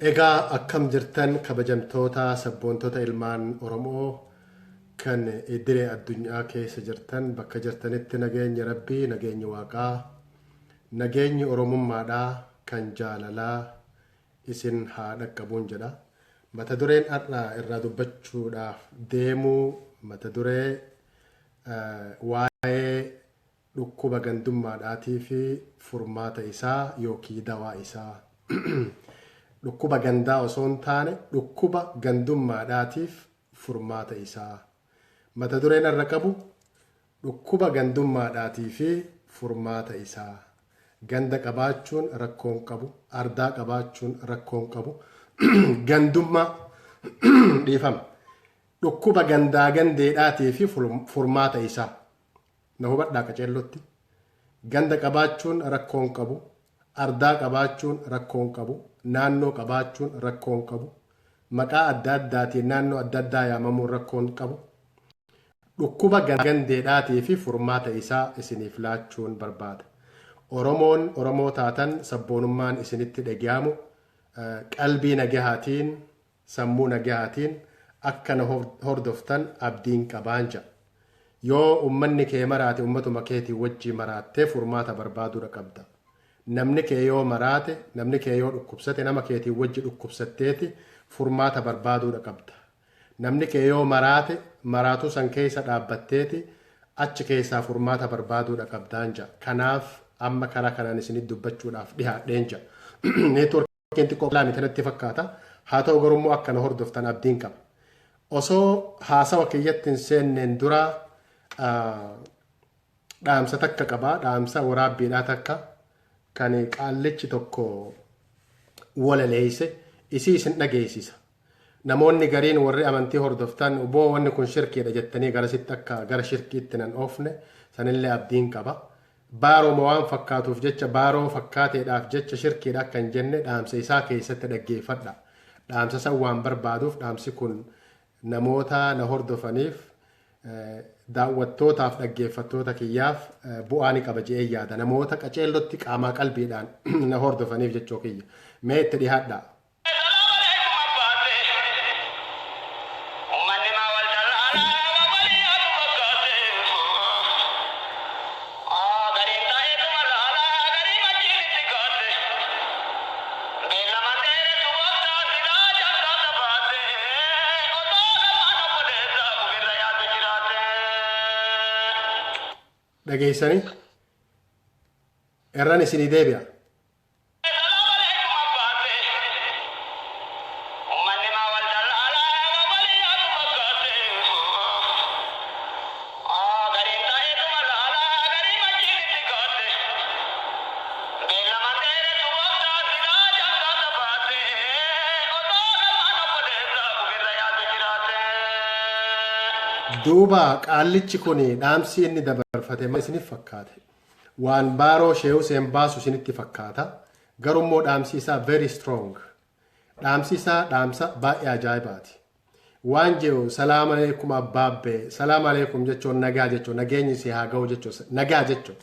Egaa akkam jirtan kabajamtoota sabboontota ilmaan Oromoo kan idilee addunyaa keessa jirtan, bakka jirtanitti nageenyi Rabbii, nageenyi Waaqaa, nageenyi Oromummaadhaa kan jaalalaa isin haa dhaqqabuun jedha. Mata dureen har'a irraa dubbachuudhaaf deemuu mata duree waa'ee dhukkuba gandummaadhaatii fi furmaata isaa yookii dawaa isaa. Dhukkuba gandaa osoo hin taane dhukkuba gandummaadhaatiif furmaata isaa. Mata dureen har'a qabu dhukkuba gandummaadhaatii fi furmaata isaa. Ganda qabaachuun rakkoo hin qabu, ardaa qabaachuun rakkoo hin qabu. Gandummaa, dhiifama. Dhukkuba gandaa gandeedhaatii fi furmaata isaa. Na hubadhaa qaceellotti. Ganda qabaachuun rakkoo hin qabu. Ardaa qabaachuun rakkoo hin qabu. Naannoo qabaachuun rakkoo hin qabu. Maqaa adda addaatiin naannoo adda addaa yaamamuun rakkoo hin qabu. Dhukkuba gandeedhaatii fi furmaata isaa isiniif laachuun barbaada. Oromoon Oromoo taatan sabboonummaan isinitti dhaga'amu qalbii nagahaatiin, sammuu nagahaatiin akka na hordoftan abdiin qabaan ja'a. Yoo ummanni kee maraate ummatuma keetiin wajjii maraattee furmaata barbaaduudha qabda. Namni kee yoo maraate, namni kee yoo dhukkubsate nama keetiin wajji dhukkubsatteeti furmaata barbaaduudha qabda. Namni kee yoo maraate maraatuu san keessa dhaabbatteeti achi keessaa furmaata barbaaduudha qabdaan ja'a. Kanaaf amma karaa kanaan isinit dubbachuudhaaf dhihaadheen ja'a. Neetwoorkiin xiqqoo laami natti fakkaata. Haa ta'u garuu immoo akka na hordoftan abdiin qaba. Osoo haasawa kiyyatti hin seenneen dura dhaamsa takka qaba. Dhaamsa waraabbiidhaa takka kan qaallichi tokko walaleeyse isii isin dhageessisa. Namoonni gariin warri amantii hordoftan boo wanni kun shirkiidha jettanii garasitti akka gara shirkiitti nan oofne sanillee abdiin qaba. Baaroma waan fakkaatuuf jecha, baaroo fakkaateedhaaf jecha shirkiidha akka hin jenne dhaamsa isaa keessatti dhaggeeffadha. Dhaamsa san waan barbaaduuf dhaamsi kun namoota na hordofaniif, daawwattootaaf dhaggeeffattoota kiyyaaf bu'aa ni qaba je'ee yaada. Namoota qaceellotti qaamaa qalbiidhaan na hordofaniif jechuu kiyya. Mee itti dhihaadhaa. Ummanni maa wal dallaalaa waan walii yaadu fakkaate. Gariin taa'eetuma laalaa garii machiin itti kaate. Beellaman dheeressu gooftaa silaa jantaa tafaate. Osoo lamaan obboleessa ofirra yaadu jiraate. Dhageessanii? Irran isinii deebi'a. Salaam alaikum abbaate. Ummanni maa wal dallaalaa waan walii yaadu fakkaate. Gariin taa'eetuma laalaa garii machiin itti kaate. Beellaman dheeressu gooftaa silaa jantaa tafaate. Osoo lamaan obboleessa ofirra yaadu jiraate. Duuba qaallichi kun dhaamsi inni dabarfate maal isiniif fakkaate? Waan baaroo Shee Huseen baasu isinitti fakkaata. Garummoo dhaamsi isaa very strong. Dhaamsi isaa dhaamsa baay'ee ajaa'ibaati. Waan jedhu, salaam aleekum abbaabbee, salaam aleekum jechuun nagaa jechuun, nageenyi si haa ga'u jechuun, nagaa jechuun.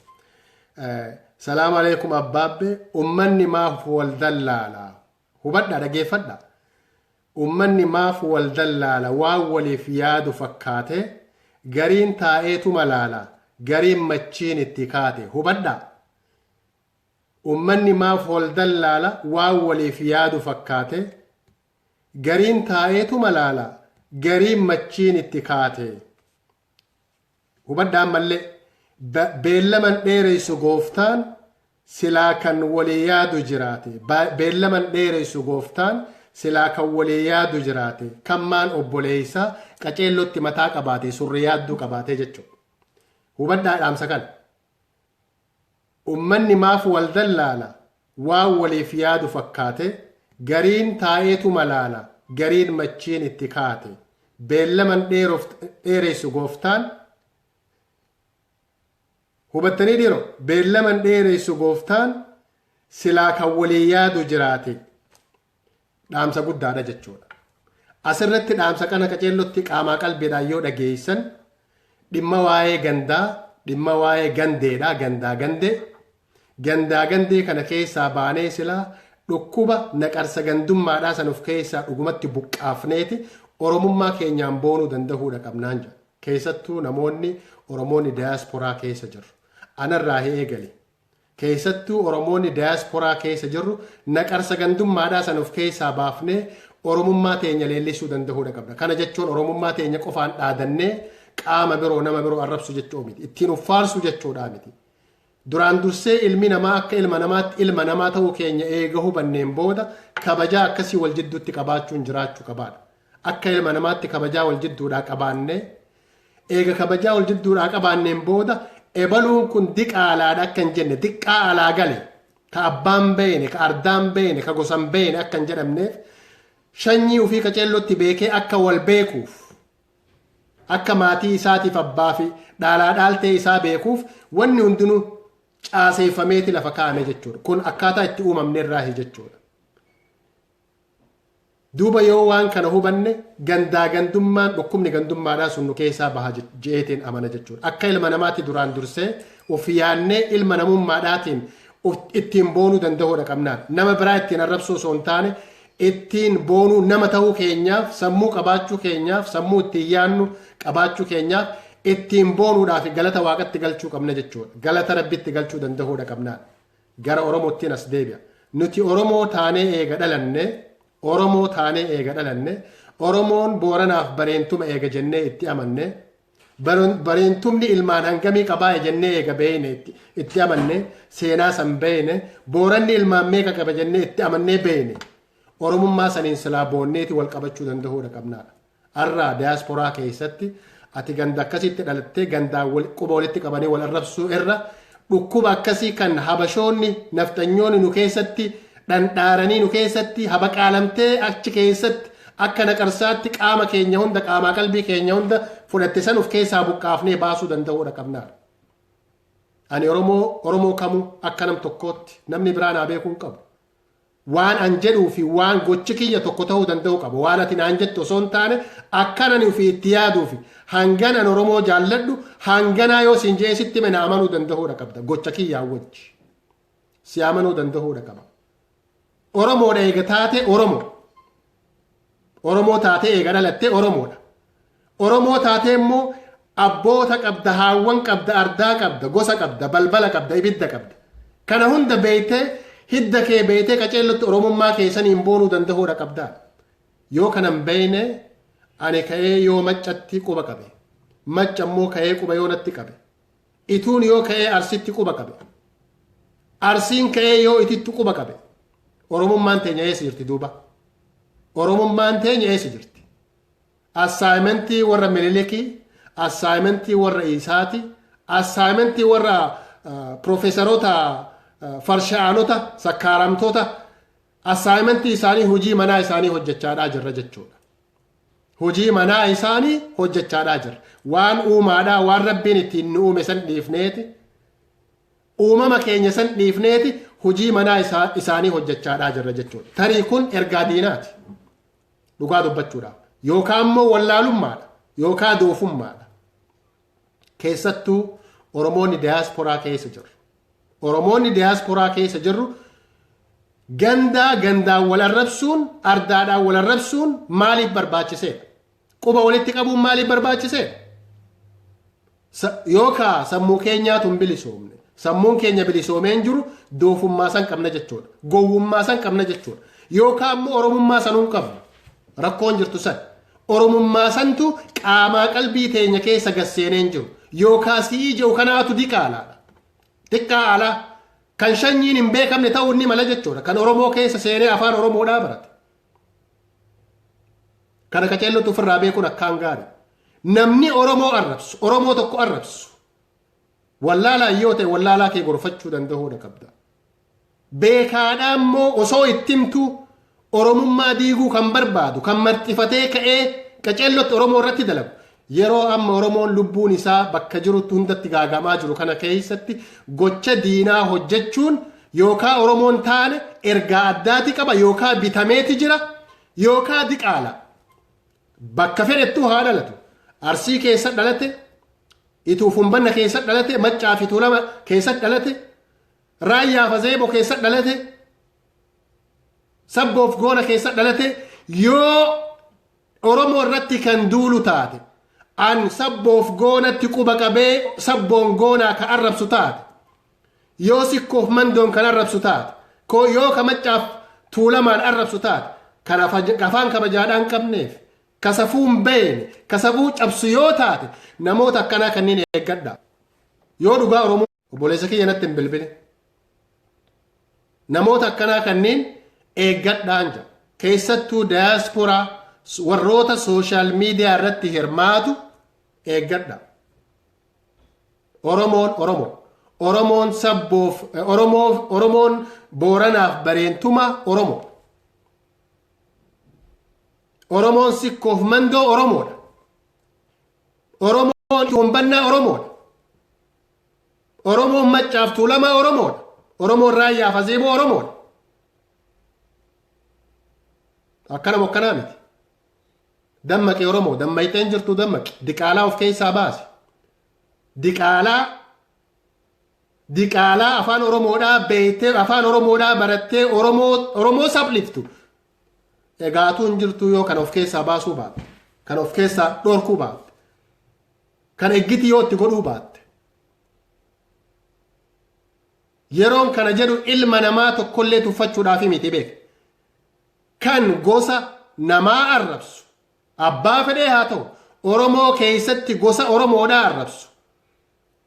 Salaam aleekum abbaabbee, ummanni maaf wal dallaala? Hubadhaa, dhageeffadhaa. Ummanni maaf wal dallaala waan waliif yaadu fakkaatee, gariin taa'eetuma laala gariin machiin itti kaate. Hubadhaa. Ummanni maaf wal dallaala waan waliif yaadu fakkaatee, gariin taa'eetuma laala gariin machiin itti kaate. Hubadhaa ammallee, beellaman dheereysu gooftaan silaa kan walii yaadu jiraate. Beellaman dheereysu gooftaan silaa kan walii yaadu jiraate. Kan maan obboleeysa qaceellotti mataa qabaate, surri yaadduu qabaate jechuudha. Hubadhaa dhaamsa kana. Ummanni maaf wal dallaala waan waliif yaadu fakkaate, gariin taa'eetuma laala gariin machiin itti kaate. Beellaman dheereysu gooftaan, hubattanii dhiiroo, beellaman dheereysu gooftaan silaa kan walii yaadu jiraate. Dhaamsa guddaadha jechuudha. Asirratti dhaamsa kana qaceellotti qaamaa qalbiidhaan yoo dhageessan dhimma waa'ee gandaa, dhimma waa'ee gandeedha, gandaa gandee. Gandaa gandee kana keessaa baanee silaa Dhukkuba naqarsa gandummaadhaa san of keessaa dhugumatti buqqaafneeti Oromummaa keenyaan boonuu danda'uudha qabnaan jedha. Keessattuu namoonni Oromoonni diyaasporaa keessa jirru. Anarraa eegali. Keessattuu Oromoonni diyaasporaa keessa jirru naqarsa gandummaadhaa san of keessaa baafnee Oromummaa teenya leellisuu danda'uudha qabna. Kana jechuun Oromummaa teenya qofaan dhaadannee qaama biroo nama biroo arrabsu jechuu miti. Ittiin uffaarsuu jechuudhaa miti. Duraan dursee ilmi namaa akka ilma namaatti ilma namaa ta'uu keenya eega hubanneen booda kabajaa akkasii wal jidduutti qabaachuun jiraachuu qabaadha. Akka ilma namaatti kabajaa wal jidduudhaa qabaannee eega kabajaa wal jidduudhaa qabaanneen booda ebaluun kun diqaalaadha akka hin jenne, diqqaa alaa gale, ka abbaan beene, ka ardaan beene, ka gosan beene akka hin jedhamneef, shanyii ofii qaceellotti beekee akka wal beekuuf, akka maatii isaatiif abbaa fi dhaalaa dhaaltee isaa beekuuf wanni hundinuu caaseeffameeti lafa kaa'ame jechuudha. Kun akkaataa itti uumamne irraahi jechuudha. Duuba yoo waan kana hubanne gandaa gandummaan dhukkubni gandummaadhaa sun nu keessaa baha je'eetiin amana jechuudha. Akka ilma namaatti duraan dursee of yaannee ilma namummaadhaatiin ittiin boonuu danda'uudha qabnaan. Nama biraa ittiin arrabsuu osoo hin taane ittiin boonuu, nama ta'uu keenyaaf, sammuu qabaachuu keenyaaf, sammuu ittiin yaannu qabaachuu keenyaaf ittiin boonuudhaaf galata Waaqatti galchuu qabna jechuudha. Galata Rabbitti galchuu danda'uudha qabnaan. Gara Oromottiin as deebi'a. Nuti Oromoo taanee eega dhalanne, Oromoo taanee eega dhalanne, Oromoon Booranaaf Bareentuma eega jennee itti amanne, Bareentumni ilmaan hangamii qabaa jennee eega beeyne, itti amanne, seenaa san beeyne, Booranni ilmaan meeqa qaba jennee itti amannee beeyne. Oromummaa saniin silaa boonneeti wal qabachuu danda'uudha qabnaadha. Har'a diyaasporaa keessatti ati ganda akkasitti dhalattee gandaan quba walitti qabanii wal arrabsuu irra, dhukkuba akkasii kan habashoonni nafxanyoonni nu keessatti dhandhaaranii, nu keessatti habaqaalamtee achi keessatti akka naqarsaatti qaama keenya hunda, qaamaa qalbii keenya hunda fudhatte san of keessaa buqqaafnee baasuu danda'uudha qabnaadha. Ani Oromoo kamuu akka nam tokkootti namni biraa naa beekuu hin qabu. Waan an jedhuu fi waan gochi kiyya tokko ta'uu danda'u qaba. Waan ati naan jettu osoo hin taane akkan ani ofii itti yaaduu fi hangan an Oromoo jaalladhu hanganaa yoo siin jee sitti hime na amanuu danda'uudha qabda. Gocha kiyyaan wajji. Si amanuu danda'uudha qaba. Oromoodha eega taate Oromoo. Oromoo taatee eega dhalattee Oromoodha. Oromoo taatee immoo abboota qabda, haawwan qabda, ardaa qabda, gosa qabda, balbala qabda, ibidda qabda. Kana hunda beeytee, hidda kee beeytee qaceellotti Oromummaa keessaniin boonuu danda'uudha qabdaa. Yoo kana hin beeyne ani ka'ee yoo Maccatti quba qabe, Macca immoo ka'ee quba yoo natti qabe, Ituun yoo ka'ee Arsitti quba qabe, Arsiin ka'ee yoo Ititti quba qabe, Oromummaan teenya eessa jirti duuba? Oromummaan teenya eessa jirti? Assaayimentii warra Minilikii, assaayimentii warra Isaati, assaayimentii warra piroofeesaroota farsha'anota, sakkaaramtoota, assaayimentii isaanii, hojii manaa isaanii hojjechaadhaa jirra jechuudha. Hojii manaa isaanii hojjechaadhaa jirra. Waan uumaadhaa, waan Rabbiin ittiin nu uume san dhiifneeti, uumama keenya san dhiifneeti hojii manaa isaanii hojjechaadhaa jirra jechuudha. Tarii kun ergaa diinaati. Dhugaa dubbachuudhaaf. Yookaan immoo wallaalummaadha. Yookaan doofummaadha. Keessattuu Oromoonni diyaasporaa keessa jirru. Oromoonni diyaasporaa keessa jirru gandaa gandaan wal arrabsuun, ardaadhaan wal arrabsuun maaliif barbaachiseedha? Quba walitti qabuun maaliif barbaachiseedha? Yookaan sammuu keenyaatu hin bilisoomne. Sammuun keenya bilisoomee hin jiru, doofummaa san qabna jechuudha. Gowwummaa san qabna jechuudha. Yookaan immoo Oromummaa sanuu hin qabnu. Rakkoon jirtu san. Oromummaa santu qaamaa qalbii teenya keessa gasseenee hin jiru. Yookaan si'ii jiru kanaatu diqaalaadha. Xiqqaa alaa. Kan shanyiin hin beekamne ta'uu ni mala jechuudha. Kan Oromoo keessa seenee afaan Oromoodhaa barate. Kana qaceellotti ofirraa beekuun akkaan gaarii. Namni Oromoo arrabsu, Oromoo tokko arrabsu, wallaalaa yoo ta'e wallaalaa kee gorfachuu danda'uudha qabda. Beekaadhaa immoo osoo itti himtu Oromummaa diiguu kan barbaadu, kan marxifatee ka'ee qaceellotti Oromoo irratti dalagu. Yeroo amma Oromoon lubbuun isaa bakka jirutti hundatti gaagamaa jiru kana keessatti gocha diinaa hojjechuun yookaan Oromoon taane ergaa addaati qaba, yookaan bitameeti jira, yookaan diqaala. Bakka fedhettuu haa dhalatu. Arsii keessa dhalate, Ituuf Humbanna keessa dhalate, Maccaa fi Tuulama keessa dhalate, Raayyaa fi Azeeboo keessa dhalate. Sabboof goona keessa dhalate yoo Oromoo irratti kan duulu taate, an sabboof goonatti quba qabee sabboon goonaa ka arrabsu taate, yoo sikkoof mandoon kan arrabsu taate, koo yoo ka maccaaf tuulamaan arrabsu taate, kan afaan kabajaadhaan qabneef, ka safuu hin beekne, ka safuu cabsu yoo taate, namoota akkanaa kanneen eeggadha. Yoo dhugaa Oromoo obboleessa kiyya natti hin bilbile. Namoota akkanaa kanneen eeggadhaan jira. Keessattuu daayasporaa warroota social media irratti hirmaatu eeggadha. Oromoon Oromoo. Oromoon sabboof Oromoo, Oromoon Booranaaf Bareentuma Oromoo. Oromoon Sikkoof Mandoo Oromoodha. Oromoon Humbannaa Oromoodha. Oromoon Maccaaf Tuulamaa Oromoodha. Oromoon Raayyaaf Azeeboo Oromoodha. Akkana akkanaa miti. Dammaqi Oromoo, dammayxeen jirtu dammaqi. Diqaalaa of keessaa baasi. Diqaalaa, diqaalaa afaan Oromoodhaa beektee, afaan Oromoodhaa barattee Oromoo, Oromoo sabliftu. Egaatuu hin jirtu yoo kan of keessaa baasuu baatte. Kan of keessaa dhorkuu baatte. Kan eggiti yoo itti godhuu baatte. Yeroon kana jedhu ilma namaa tokkollee tuffachuudhaaf miti, beek. Kan gosa namaa arrabsu, abbaa fedhee haa ta'u, Oromoo keessatti gosa Oromoodhaa arrabsu,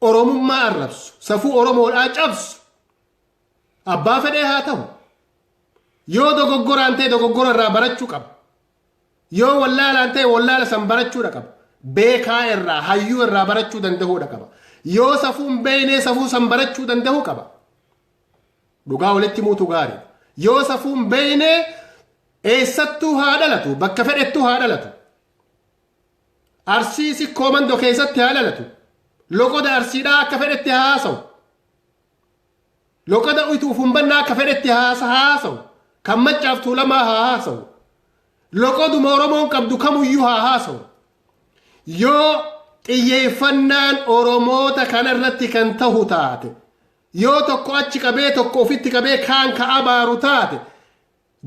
Oromummaa arrabsu, safuu Oromoodhaa cabsu, abbaa fedhee haa ta'u, yoo dogoggoraan ta'e dogoggora irraa barachuu qaba. Yoo wallaalaan ta'e wallaala san barachuudha qaba. Beekaa irraa, hayyuu irraa barachuu danda'uudha qaba. Yoo safuun beeynee safuu san barachuu danda'uu qaba. Dhugaa walitti muutu gaariidha. Yoo safuun beeynee eessattuu haa dhalatu, bakka fedhettuu haa dhalatu. Arsii Sikkoo Mandoo keessatti haa dhalatu. Loqoda Arsiidhaa akka fedhetti haa haasa'u. Loqoda Ituuf Humbannaa akka fedhetti haa haasa'u. Kan Maccaaf Tuulamaa haa haasa'u. Loqoduma Oromoon qabdu kamuyyuu haa haasa'u. Yoo xiyyeeffannaan Oromoota kanarratti kan tahu taate, yoo tokko achi qabee tokko ofitti qabee kaan ka abaaru taate,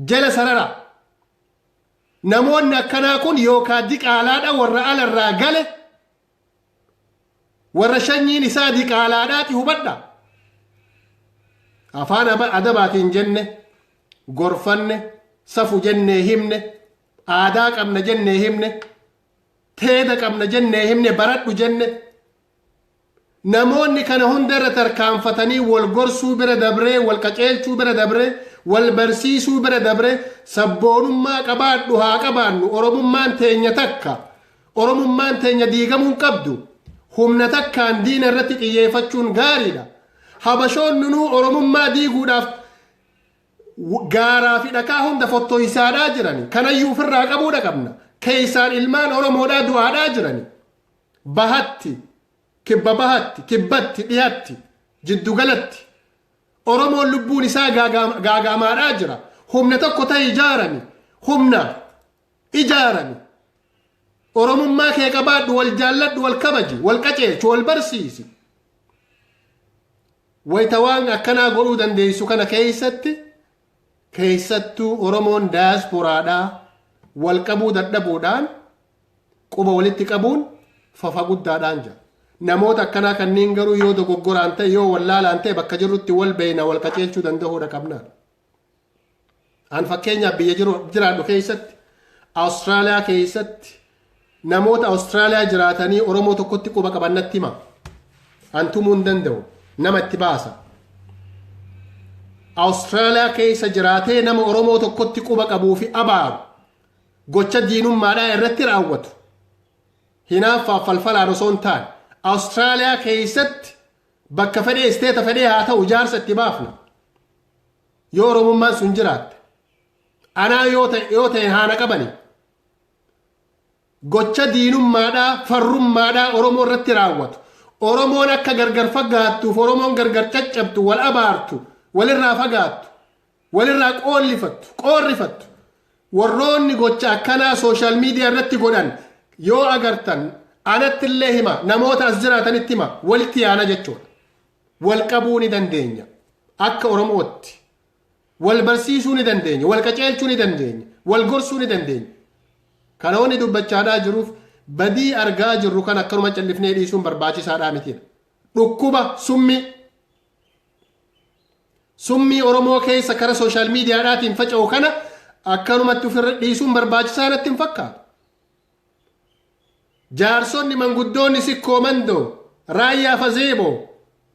jala sarara. Namoonni akkanaa kun yookaan diqaalaadha, warra alarraa gale, warra shanyiin isaa diqaalaadhaati hubadha. Afaan adabaatiin jenne, gorfanne, safu jennee himne, aadaa qabna jennee himne, teeda qabna jennee himne, baradhu jenne. Namoonni kana hunda irra tarkaanfatanii wal gorsuu bira dabree, wal qaceelchuu bira dabree, wal barsiisuu bira dabree, sabboonummaa qabaadhu haa qabaannu, Oromummaan teenya takka, Oromummaan teenya diigamuu hin qabdu, humna takkaan diina irratti xiyyeeffachuun gaariidha. Habashoonni nuu Oromummaa diiguudhaaf gaaraa fi dhakaa hunda fottoysaadhaa jirani. Kanayyuu ofirraa qabuudha qabna. Keessaan ilmaan Oromoodhaa du'aadhaa jirani. Bahatti, kibba bahatti, kibbatti, dhihatti, jiddugalatti. Oromoon lubbuun isaa gaagaamaadhaa jira. Humna tokko ta'e ijaarami. Humna ijaarami. Oromummaa kee qabaadhu, wal jaalladhu, wal kabaji, wal qaceelchu, wal barsiisi. Wayita waan akkanaa godhuu dandeessu kana keessatti, keessattuu Oromoon daayasporaadhaa wal qabuu dadhabuudhaan quba walitti qabuun fafa guddaadhaan jira. Namoota akkanaa kanneen garuu yoo dogoggoraan ta'e, yoo wallaalaan ta'e, bakka jirrutti wal beeyna, wal qaceelchuu danda'uudha qabnaa. An fakkeenyaaf biyya jiru jiraadhu keessatti, Awustiraaliyaa keessatti, namoota Awustiraaliyaa jiraatanii Oromoo tokkotti quba qaban natti hima. An tumuu hin danda'u. Nama itti baasa. Awustiraaliyaa keessa jiraatee nama Oromoo tokkotti quba qabuu fi abaaru, gocha diinummaadhaa irratti raawwatu, hinaaffaaf falfalaan osoo hin taane, Awustiraaliyaa keessatti bakka fedhee, isteeta fedhee haa ta'u, jaarsa itti baafna. Yoo Oromummaan sun jiraatte. Anaa yoo ta'e haana qabani. Gocha diinummaadhaa, farrummaadhaa Oromoo irratti raawwatu. Oromoon akka gargar fagaattuuf, Oromoon gargar caccabtu, wal abaartu, walirraa fagaattu, walirraa qoollifattu, qoorrifattu. Warroonni gocha akkanaa social media irratti godhan yoo agartan anatti illee hima, namoota as jiraatanitti hima, walitti yaana jechuudha. Wal qabuu ni dandeenya. Akka Oromootti. Wal barsiisuu ni dandeenya, wal qaceelchuu ni dandeenya, wal gorsuu ni dandeenya. Kana wanni dubbachaadhaa jiruuf badii argaa jirru kan akkanuma callifnee dhiisuun barbaachisaadhaa mitiidha. Dhukkuba summii summii Oromoo keessa kara sooshaal miidiyaadhaatiin faca'u kana akkanumatti ofirra dhiisuun barbaachisaa natti hin fakkaatu. Jaarsonni manguddoonni Sikkoo Mandoo, Raayyaa Fazeeboo,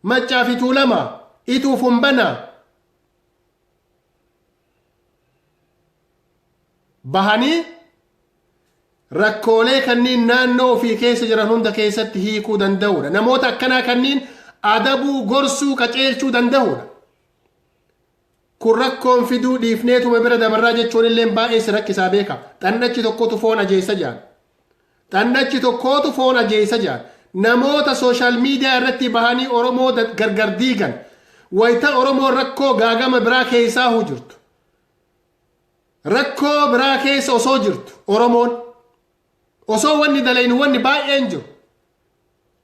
Maccaa fi Tuulamaa, Ituuf Humbanaa bahanii rakkoolee kanneen naannoo ofii keessa jiran hunda keessatti hiikuu danda'uudha. Namoota akkanaa kanneen adabuu, gorsuu, qaceelchuu danda'uudha. Kun rakkoon fiduu dhiifneetuma bira dabarraa jechuun illee baay'ee si rakkisaa beeka. Xannachi tokkotu foon ajeessa jaan. Xannachi tokkotu foon ajeessa jaan. Namoota sooshaal miidiyaa irratti bahanii Oromoo gargar diigan. Wayita Oromoon rakkoo gaagama biraa keessaa huu jirtu. Rakkoo biraa keessa osoo jirtu Oromoon. Osoo wanni dalaynu wanni baay'een jiru.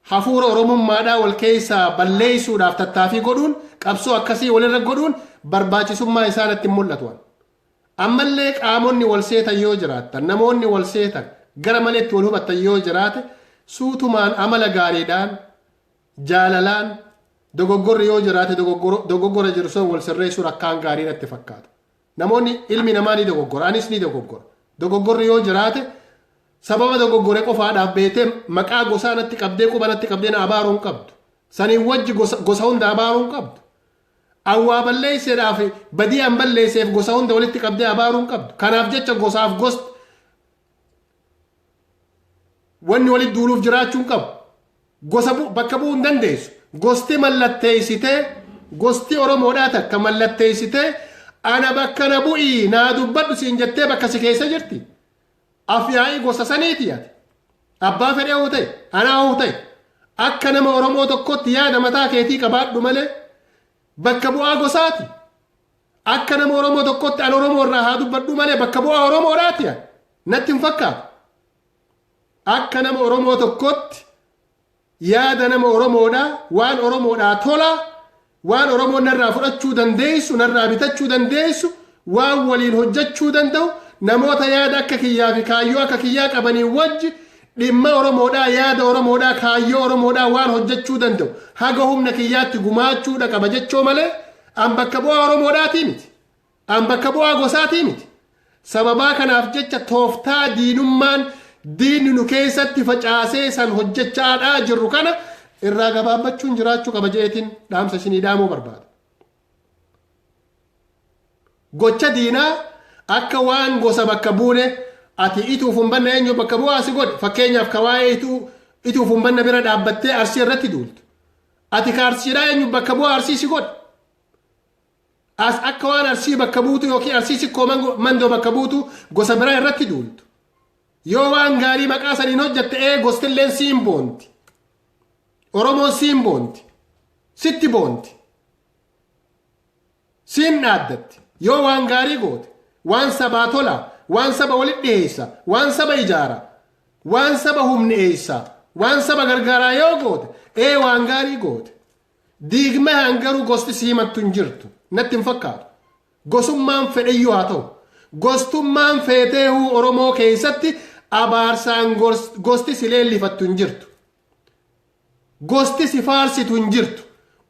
Hafuura Oromummaadhaa wal keessaa balleessuudhaaf tattaaffii godhuun qabsoo akkasii walirra godhuun barbaachisummaa isaa natti hin mul'atu. Ammallee qaamonni wal seetan yoo jiraattan, namoonni wal seetan gara maleetti wal hubattan yoo jiraate, suutumaan amala gaariidhaan, jaalalaan, dogoggorri yoo jiraate dogoggora jiru sun wal sirreessuun akkaan gaarii natti fakkaata. Namoonni ilmi namaa ni dogoggora, anis ni dogoggora. Dogoggorri yoo jiraate sababa dogoggore qofaadhaaf beetee maqaa gosaa natti qabdee quba natti qabdee na abaaruu hin qabdu. Saniin wajji gosa hunda abaaruu hin qabdu. Awwaa balleesseedhaaf badii an balleesseef gosa hunda walitti qabdee abaaruu hin qabdu. Kanaaf jecha gosaaf gosti wanni walitti duuluuf jiraachuu hin qabu. Gosa bakka bu'uu hin dandeessu. Gosti mallatteessitee, gosti Oromoodhaa takka mallatteessitee ana bakka na bu'ii naa dubbadhu siin jettee bakka si keessa jirti. Afyaa'ii gosa saniiti ati. Abbaa fedhee hoo ta'e, anaa hoo ta'e. Akka nama Oromoo tokkotti yaada mataa keetii qabaadhu malee bakka bu'aa gosaati. Akka nama Oromoo tokkotti an Oromoo irraa haa dubbadhu malee bakka bu'aa Oromoodhaati ati. Natti hin fakkaatu. Akka nama Oromoo tokkotti yaada nama Oromoodhaa, waan Oromoodhaa tola, waan Oromoon narraa fudhachuu dandeessu, narraa bitachuu dandeessu, waan waliin hojjechuu danda'u, namoota yaada akka kiyyaa fi kaayyoo akka kiyyaa qabanii wajji dhimma Oromoodhaa, yaada Oromoodhaa, kaayyoo Oromoodhaa waan hojjechuu danda'u haga humna kiyyaatti gumaachuudha qaba jechoo malee an bakka bu'aa Oromoodhaatii miti. An bakka bu'aa gosaatii miti. Sababaa kanaaf jecha tooftaa diinummaan diinni nu keessatti facaasee san hojjechaadhaa jirru kana irraa gabaabbachuun jiraachuu qaba jeetiin dhaamsa isinii dhaamuu barbaada. Gocha diinaa akka waan gosa bakka buune ati Ituuf Humbanna eenyu bakka bu'aa si godhe? Fakkeenyaaf ka waa'ee Ituuf Humbanna bira dhaabbattee Arsii irratti duultu. Ati ka Arsiidhaa eenyu bakka bu'aa Arsii si godhe? As akka waan Arsii bakka buutu yookiin Arsii Sikkoo Mandoo bakka buutu gosa biraa irratti duultu. Yoo waan gaarii maqaa saniin hojjatte ee gostilleen siin boonti. Oromoon siin boonti. Sitti boonti. Siin dhaaddatti. Yoo waan gaarii goote, waan sabaa tola, waan saba walitti dhiheessa, waan saba ijaara, waan saba humneessa, waan saba gargaaraa yoo goote, ee waan gaarii goote. Diigmahaan garuu gosti si himattu hin jirtu. Natti hin fakkaatu. Gosummaan fedheyyuu haa ta'u. Gostummaan feeteehuu Oromoo keessatti abaarsaan gosti si leellifattu hin jirtu. Gosti si faarsitu hin jirtu.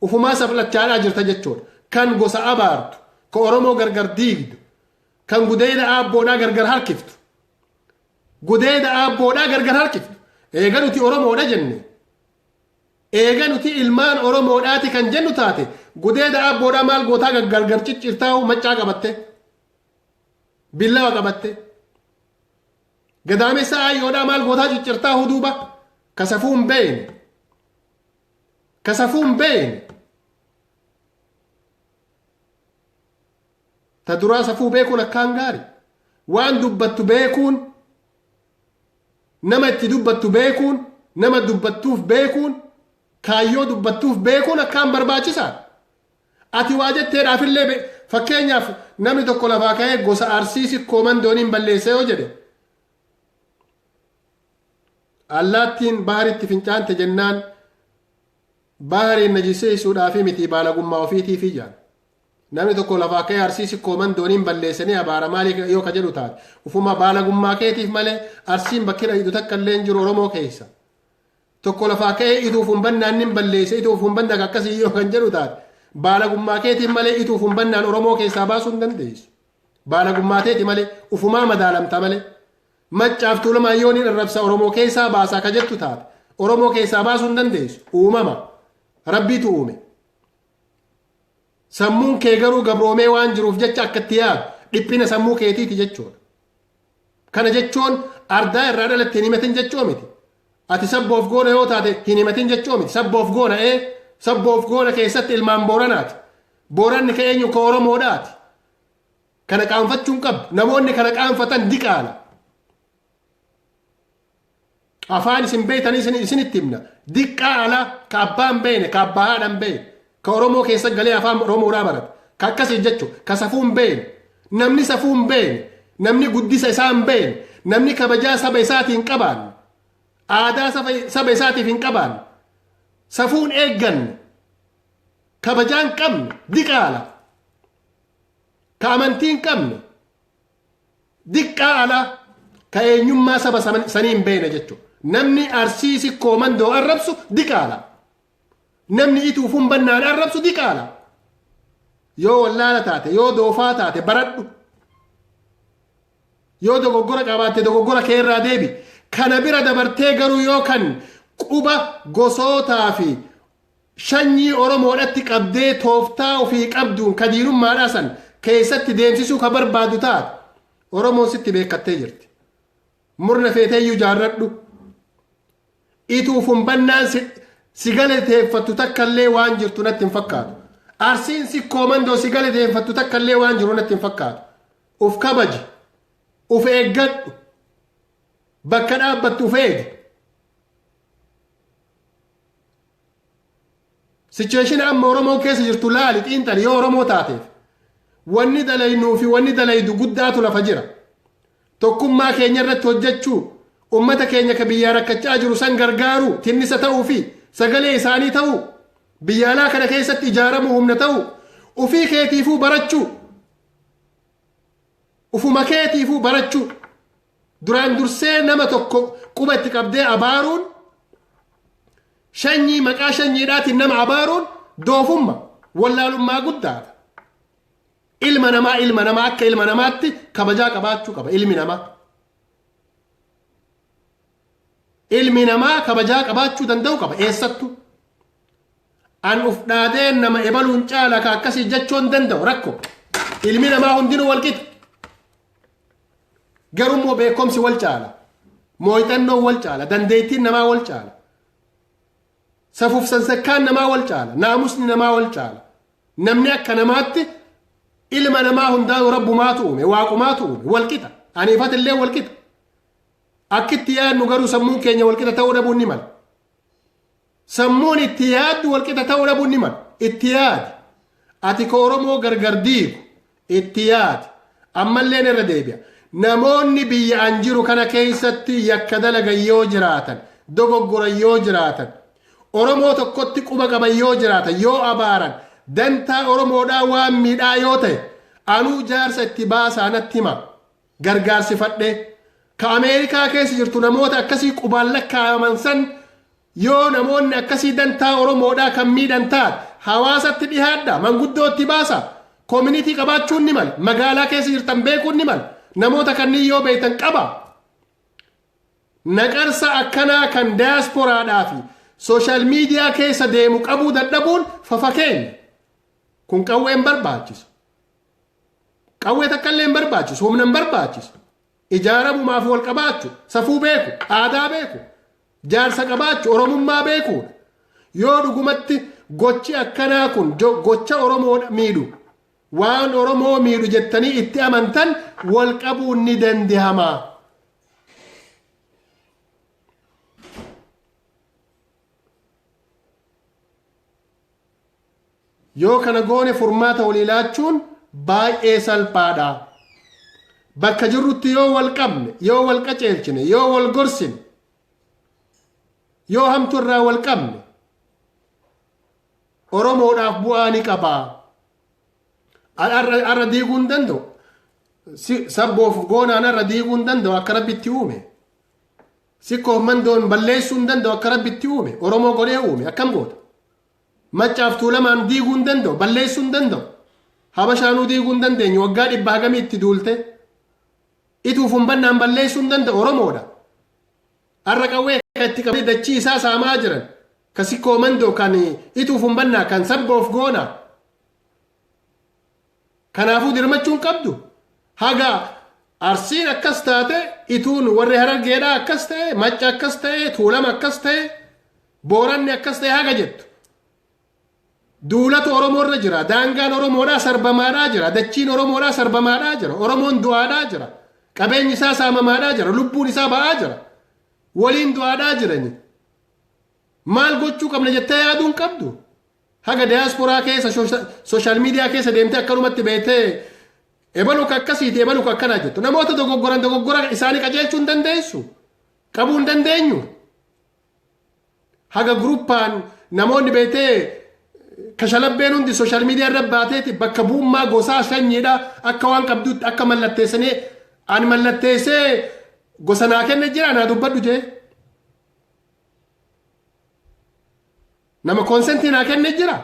Ufumaa saflachaadhaa jirta jechuudha. Kan gosa abaartu, ka Oromoo gargar diigdu, kan gudeeda aabboodhaa gargar harkiftu. Gudeeda aabboodhaa gargar harkiftu. Eega nuti Oromoodha jenne. Eega nuti ilmaan Oromoodhaati kan jennu taate, gudeeda aabboodhaa maal gootaa gargar ciccirtaa maccaa qabatte? Billawa qabatte. Gadaamessa aayyoodhaa maal gootaa ciccirtaa huduuba? Kasafuu hin beekne. Kasafuu hin beekne. Ta duraa safuu beekuun akkaan gaari. Waan dubbattu beekuun, nama itti dubbattu beekuun, nama dubbattuuf beekuun, kaayyoo dubbattuuf beekuun akkaan barbaachisaadha. Ati waa jetteedhaafillee, fakkeenyaaf namni tokko lafaa ka'ee gosa Arsii Sikkoo Mandooniin balleessa yoo jedhe, allaattiin baharitti fincaante jennaan bahariin najiseessuudhaafi miti, baalagummaa ofiitiifi jaan. Namni tokko lafaa ka'ee Arsii Sikkoo Mandooniin balleessanii abaara maalii yoo ka jedhu taate, ufuma baalagummaa keetiif malee Arsiin bakki dhayitu takka illee hin jiru Oromoo keessa. Tokko lafaa ka'ee ituuf hin bannaan nin balleesse, ituuf hin bannaan akkasii yoo kan jedhu taate, baalagummaa keetiif malee ituuf hin bannaan Oromoo keessaa baasuu hin dandeessu. Baalagummaa teeti malee, ufumaa madaalamta malee. Maccaaf Tuulamaan yoo nin arrabsa Oromoo keessaa baasaa ka jettu taate, Oromoo keessaa baasuu hin dandeessu. Uumama. Rabbiitu uume. Sammuun kee garuu gabroomee waan jiruuf jecha akka itti yaadu dhiphina sammuu keetiiti jechuudha. Kana jechuun ardaa irraa dhalatte hin himatin jechuu miti. Ati sabboof goona yoo taate hin himatin jechuu miti. Sabboof goona ee sabboof goona keessatti ilmaan Booranaati. Booranni ka eenyu ka Oromoodhaati. Kana qaanfachuu hin qabdu. Namoonni kana qaanfatan diqaala. Afaan isin beektanii isinitti himna. Diqqaa alaa ka abbaa hin beekne, ka abbaa haadha hin beekne, ka Oromoo keessa galee afaan Oromoodhaa barate. Ka akkasii jechuudha. Ka safuu hin beekne. Namni safuu hin beekne, namni guddisa isaa hin beekne, namni kabajaa saba isaatii hin qabaanne, aadaa saba isaatiif hin qabaanne, safuu hin eegganne, kabajaa hin qabne, diqaala. Ka amantii hin qabne, diqqaa alaa, ka eenyummaa saba sanii hin beekne jechuudha. Namni Arsii Sikkoo Mandoo arrabsu diqaala. Namni Ituuf Humbannaan arrabsu diqaala. Yoo wallaala taate, yoo doofaa taate baradhu. Yoo dogoggora qabaatte dogoggora kee irraa deebi. Kana bira dabartee garuu yoo kan quba gosootaa fi shanyii Oromoodhatti qabdee tooftaa ofii qabduun ka diinummaadhaa san keessatti deemsisuu ka barbaadu taate, Oromoon sitti beekkattee jirti. Murna feeteeyyuu jaarradhu. Ituuf humbannaan si galateeffattu takkallee waan jirtu natti hin fakkaatu. Arsiin Sikkoo Mandoo si galateeffattu takkallee waan jiru natti hin fakkaatu. Uf kabaji. Uf eeggadhu. Bakka dhaabbattu uf eegi. Situation amma Oromoon keessa jirtu laali, xiinxali yoo Oromoo taateef. Wanni dalaynuu fi wanni dalaydu guddaatu lafa jira. Tokkummaa keenya irratti hojjechuu, ummata keenya ka biyyaa rakkachaa jiru san gargaaruu, tinnisa ta'uu fi sagalee isaanii ta'uu, biyya alaa kana keessatti ijaaramuu, humna ta'uu, ufii keetiifuu barachuu, ufuma keetiifuu barachuu. Duraan dursee nama tokko quba itti qabdee abaaruun, shanyii maqaa shanyiidhaatiin nama abaaruun doofumma, wallaalummaa guddaadha. Ilma namaa, ilma namaa akka ilma namaatti kabajaa qabaachuu qaba ilmi namaa. Ilmi namaa kabajaa qabaachuu danda'u qaba eessattu. An uf dhaadee nama ebaluun caala ka akkasii jechuu hin danda'u rakko. Ilmi namaa hundinuu wal qixa. Garuu immoo beekumsi wal caala. Mooyxannoon wal caala. Dandeettiin namaa wal caala. Safuuf sansakkaan namaa wal caala. Naamusni namaa wal caala. Namni akka namaatti ilma namaa hundaa'u rabbumaatu uume, waaqumaatu uume, wal qixa. Aniifatillee wal qixa. Akki itti yaadnu garuu sammuun keenya wal qixa ta'uu dhabuun ni mala. Sammuun itti yaaddu wal qixa ta'uu dhabuun ni mala. Itti yaadi. Ati ka Oromoo gargar diigu itti yaadi. Ammalleen irra deebi'a. Namoonni biyya an jiru kana keessatti yakka dalagan yoo jiraatan, dogoggoran yoo jiraatan, Oromoo tokkotti quba qaban yoo jiraatan, yoo abaaran, dantaa Oromoodhaa waan miidhaa yoo ta'e, anuu jaarsa itti baasaa natti hima. Gargaarsifadhee. Ka Ameerikaa keessa jirtu namoota akkasii qubaan lakkaa'aman san, yoo namoonni akkasii dantaa Oromoodhaa kan miidhan taate, hawaasatti dhihaadha, manguddoo itti baasa. Community qabaachuun ni mala. Magaalaa keessa jirtan beekuun ni mala. Namoota kanneen yoo beektan qaba. Naqarsa akkanaa kan daasporaadhaa fi social media keessa deemu qabuu dadhabuun fafa keenya. Kun qawwee hin barbaachisu. Qawwee takka illee hin barbaachisu. Humna hin barbaachisu. Ijaaramumaaf wal qabaachu, safuu beeku, aadaa beeku, jaarsa qabaachu, Oromummaa beekuudha. Yoo dhugumatti gochi akkanaa kun gocha Oromoo miidhu, waan Oromoo miidhu jettanii itti amantan, wal qabuun ni dandahama. Yoo kana goone furmaata walii laachuun baay'ee salphaadha. Bakka jirrutti yoo wal qabne, yoo wal qaceelchine, yoo wal gorsine, yoo hamtu irraa wal qabne, Oromoodhaaf bu'aa ni qaba. Arra diiguu hin danda'u. Sabboof goonaan arra diiguu hin danda'u akka Rabbitti uume. Sikkoof mandoon balleessuu hin danda'u akka Rabbitti uume. Oromoo godhee uume akkam goota? Maccaaf Tuulamaan diiguu hin danda'u, balleessuu hin danda'u. Habashaanuu diiguu hin dandeenyu waggaa dhibba hagamii itti duulte. Ituuf humbannaan balleessuu hin danda'u Oromoodha. Har'a qawwee kan itti qabanii dachii isaa saamaa jiran. Ka Sikkoo Mandoo, kan Ituuf Humbannaa, kan Sabboof Goonaa. Kanaafuu dirmachuun qabdu. Haga Arsiin akkas taate, Ituun warri Harargeedhaa akkas ta'e, Macca akkas ta'e, Tuulama akkas ta'e, Booranni akkas ta'e haga jettu. Duulatu Oromoo irra jira. Daangaan Oromoodhaa sarbamaadhaa jira. Dachiin Oromoodhaa sarbamaadhaa jira. Oromoon du'aadhaa jira. Qabeenyi isaa saamamaadhaa jira. Lubbuun isaa ba'aa jira. Waliin du'aadhaa jirani. Maal gochuu qabna jettee yaaduu hin qabdu. Haga diyaasporaa keessa social media keessa deemtee akkanumatti beektee ebalu ka akkasiiti, ebalu ka akkanaa jettu. Namoota dogoggoran dogoggora isaanii qajeelchuu hin dandeessu. Qabuu hin dandeenyu. Haga guruppaan namoonni beektee kashalabbeen hundi social media irra baateeti bakka bu'ummaa gosaa sanyiidha akka waan qabduutti akka mallatteessanii ani mallatteessee gosa naa kenne jira naa dubbadhu jee. Nama consent naa kenne jira.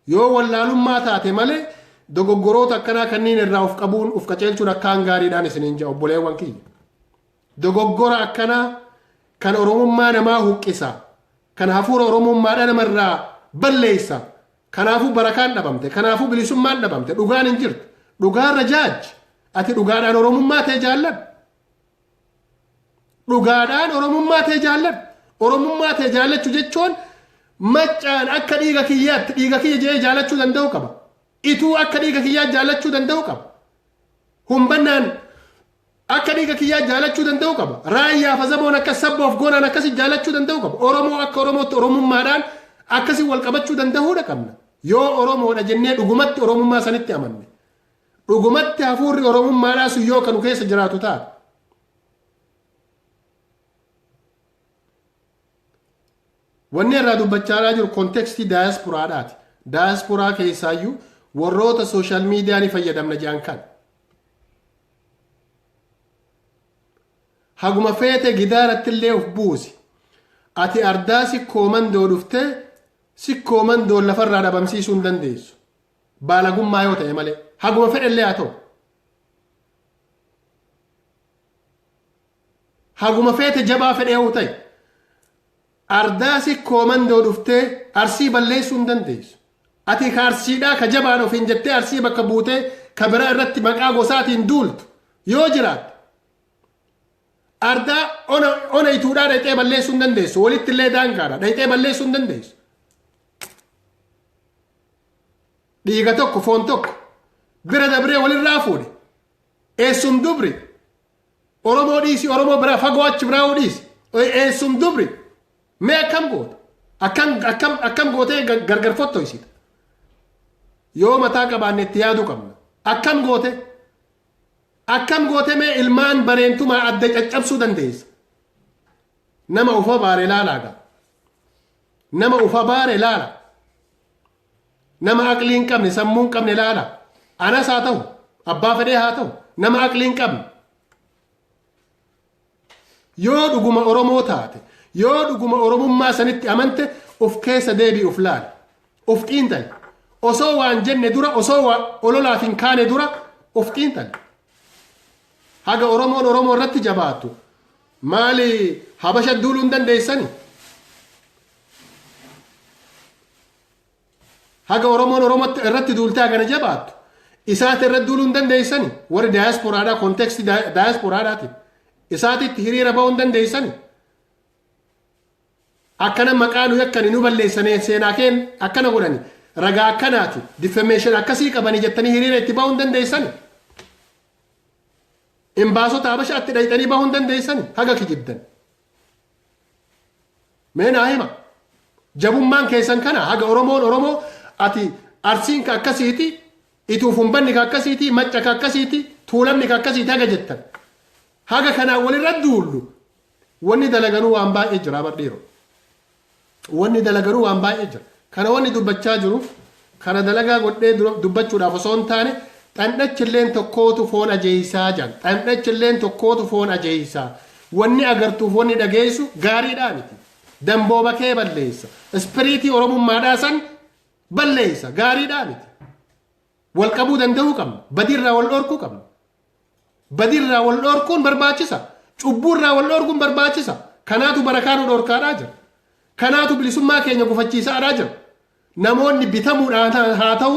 Yoo wallaalummaa taate malee dogoggoroota akkanaa kanneen irraa of qabuun, of qaceelchuun akkaan gaariidhaan isiniin jedha, obboleewwan kiyya. Dogoggora akkanaa kan Oromummaa namaa huqqisa. Kan hafuura Oromummaadha namarraa balleessa. Kanaafuu barakaan dhabamte. Kanaafuu bilisummaan dhabamte. Dhugaan hin jirtu. Dhugaarra jaaj. Ati dhugaadhaan Oromummaa ta'e jaalladhu. Dhugaadhaan Oromummaa ta'e jaalladhu. Oromummaa ta'e jaallachuu jechuun Maccaan akka dhiiga kiyyaatti dhiiga kiyya jedhee jaallachuu danda'u qaba. Ituu akka dhiiga kiyyaa jaallachuu danda'u qaba. Humbannaan akka dhiiga kiyyaa jaalachuu danda'u qaba. Raayyaa fi Azaboon akka Sabboof Goonaan akkasi jaalachuu danda'u qaba. Oromoo akka Oromootti Oromummaadhaan akkasi wal qabachuu danda'uudha qabna. Yoo Oromoodha jennee dhugumatti Oromummaa sanitti amanne. Dhugumatti hafuurri Oromummaadhaa sun yoo kanu keessa jiraatu taate. Wanni irraa dubbachaa jiru context daayasporaadhaati. Daayasporaa keessaayyuu warroota social media ni fayyadamna jedhan kan. Haguma feete gidaaratti illee of buusi. Ati ardaa Sikkoo Mandoo dhuftee Sikkoo Mandoo lafarraa dhabamsiisuu hin dandeessu. Baalagummaa yoo ta'e malee. Haguma fedhe illee haa ta'u. Haguma feete jabaa fedhe yoo ta'e. Ardaa Sikkoo Mandoo dhuftee Arsii balleessuu hin dandeessu. Ati ka Arsiidhaa ka jabaan ofiin jettee Arsii bakka buutee ka biraa irratti maqaa gosaatiin duultu yoo jiraatte. Ardaa ona Ituudhaa dhaqxee balleessuu hin dandeessu. Walitti illee daangaadha. Dhaqxee balleessuu hin dandeessu. Dhiiga tokko, foon tokko bira dabree walirraa fuudhe. Eessum dubri Oromoo dhiisi, Oromoo biraa fagoo achi biraa dhiisi. Eessum dubri mee akkam goota? Akkam akkam akkam gootee gargar fottoysita? Yoo mataa qabaanne itti yaaduu qabna. Akkam goote? Akkam goote mee ilmaan bareentumaa adda caccabsuu dandeessa? Nama ufa baare laalaa gaa. Nama ufa baare laala. Nama aqlii hin qabne, sammuu hin qabne laala. Anas haa ta'u, abbaa fedhee haa ta'u, nama aqlii hin qabne. Yoo dhuguma Oromoo taate, yoo dhuguma Oromummaa sanitti amante, of keessa deebi'i, of laali. Of xiinxali. Osoo waan jenne dura, osoo waa ololaaf hin kaane dura of xiinxali. Haga Oromoon Oromoo irratti jabaattu maali Habasha duuluu hin dandeessani? Haga Oromoon Oromootti irratti duultee hagana jabaattu isaati irratti duuluu hin dandeessani? Warri daayasporaadhaa, context daayasporaadhaati. Isaatitti hiriira ba'uu hin dandeessani? Akkana maqaa nu yakkani, nu balleessanii, seenaa keen akkana godhani, ragaa akkanaati, defamation akkasii qabanii jettanii hiriira itti ba'uu hin dandeessani? Imbaasota Habashaatti dhayxanii bahuu hin dandeessani? Haga kijibdan. Mee naa hima. Jabummaan keessan kana haga Oromoon Oromoo ati Arsiin ka akkasiiti, Ituuf Humbanni ka akkasiiti, Macca ka akkasiiti, Tuulamni ka akkasiiti haga jettan. Haga kanaan walirra duullu wanni dalaganuu waan baay'ee jira, bar dhiiroo. Wanni dalaganuu waan baay'ee jira. Kana wanni dubbachaa jiruuf Kana dalagaa godhee dubbachuudhaaf osoo hin taane, xandhachilleen tokkootu foon ajeeysaa jedhan. Xandhachilleen tokkootu foon ajeeysaa. Wanni agartuuf wanni dhageessu gaariidhaa miti. Dambooba kee balleessa. Ispiriitii Oromummaadhaa san balleessa. Gaariidhaa miti. Wal qabuu danda'uu qabna. Badiirraa wal dhorkuu qabna. Badiirraa wal dhorkuun barbaachisa. Cubbuurraa wal dhorkuun barbaachisa. Kanaatu barakaa nu dhorkaadhaa jira. Kanaatu bilisummaa keenya gufachiisaadhaa jira. Namoonni bitamuudhaan haa ta'u,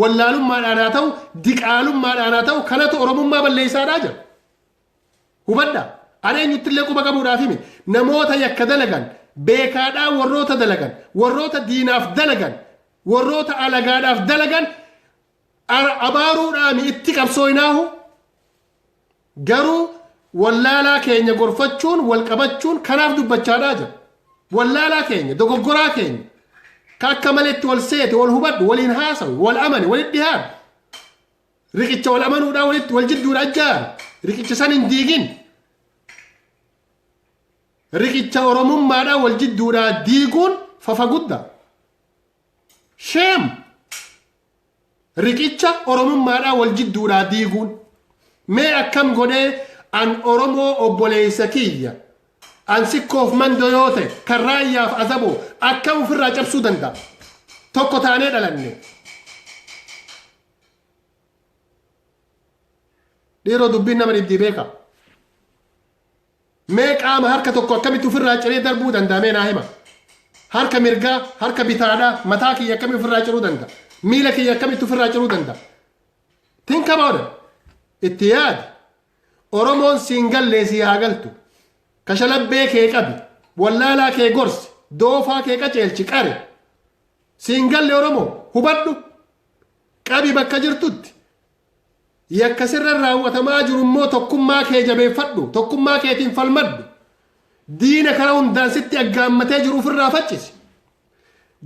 wallaalummaadhaan haa ta'u, diqaalummaadhaan haa ta'u, kanatu Oromummaa balleessaadhaa jira. Hubadhaa. Ani eenyuttillee quba qabuudhaaf himi. Namoota yakka dalagan, beekaadhaa warroota dalagan, warroota diinaaf dalagan, warroota alagaadhaaf dalagan abaaruudhaan itti qabsooynaahu. Garuu wallaalaa keenya gorfachuun, wal qabachuun kanaaf dubbachaadhaa jira. Wallaalaa keenya, dogoggoraa keenya, ka akka maletti wal seete, wal hubadhu, waliin haasawu, wal amani, walitti dhiyaadhu. Riqicha wal amanuudhaa walitti wal jidduudha ijaari. Riqicha san hin diigin. Riqicha Oromummaadhaa wal jidduudhaa diiguun fafa guddaa. Shame! Riqicha Oromummaadhaa wal jidduudhaa diiguun. Mee akkam godhee an Oromoo obboleessa kiyya, an Sikkoof Mandoo yoo ta'e, kan Raayyaaf Azaboo akkam ofirraa cabsuu danda'a? Tokko taanee dhalanne. Dhiiroo, dubbiin nama dhibdii beeka. Mee qaama harka tokko akkamitti ofirraa ciree darbuu danda'a? Mee naa hima. Harka mirgaa, harka bitaadhaa, mataa kiyya akkamitti ofirraa ciruu danda'a? Miila kiyya akkamitti ofirraa ciruu danda'a? Think about it. Itti yaadi. Oromoon siin gallee sii haa galtu. Kashalabbee kee qabi. Wallaalaa kee gorsi. Doofaa kee qaceelchi, qari. Siin galle Oromoo, hubadhu. Qabi bakka jirtutti. Yakka sirra raawwatamaa jiru immoo tokkummaa kee jabeeffadhu. Tokkummaa keetiin falmadhu. Diina karaa hundaan sitti aggaammatee jiru ofirraa faccisi.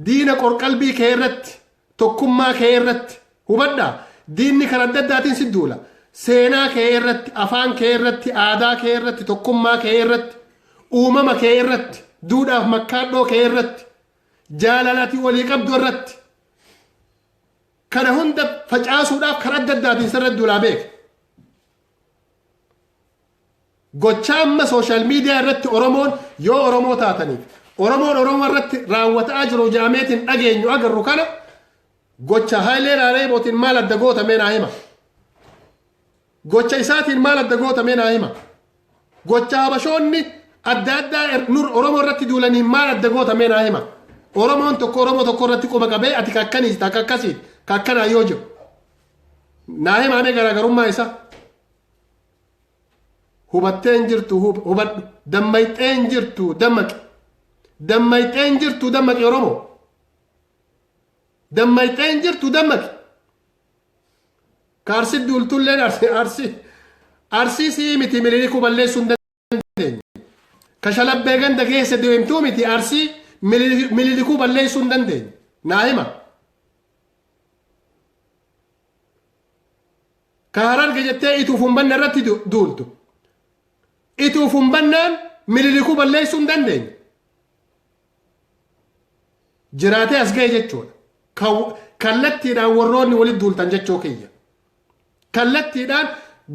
Diina qorqalbii kee irratti, tokkummaa kee irratti, hubadhaa. Diinni karaa adda addaatiin si duula. Seenaa kee irratti, afaan kee irratti, aadaa kee irratti, tokkummaa kee irratti, uumama kee irratti, duudhaaf makkaadhoo kee irratti, jaalalati walii qabdu irratti. Kana hunda facaasuudhaaf karaa adda addaatiin sirra duulaa beeka. Gochaa amma social media irratti Oromoon yoo Oromoo taataniif Oromoon Oromoo irratti raawwataa jiru jaameetiin dhageenyu agarru kana, gocha Hayilee Raareebootiin maal adda gootamee naa hima. Gocha isaatiin maal adda gootamee naa hima. Gocha Habashoonni adda addaa nur Oromoo irratti duulaniin maal adda gootamee naa hima. Oromoon tokko Oromoo tokko irratti quba qabee ati kakkaniiti, akka akkasiiti, kakkanaa yoo jiru. Naa himaamee garaagarummaa isaa. Hubattee hin jirtu, hubadhu. Dammayxee hin jirtu, dammaqi. Dammayxee hin jirtu, dammaqi Oromoo. Dammayxee hin jirtu, dammaqi. Ka Arsi duultulleen Arsi Arsi Arsii sii miti, Mililikuu balleessuu hin dandeenye. Ka shalabbee ganda keessa deemtuu miti, Arsii Mililikuu balleessuu hin dandeenye. Naa hima. Ka Hararge jettee ituuf hin banne irratti duultu. Ituuf hin bannaan Mililikuu balleessuu hin dandeenye. Jiraatee as ga'e jechuudha. Kallattiidhaan warroonni walitti duultan jechuu kiyya. Kallattiidhaan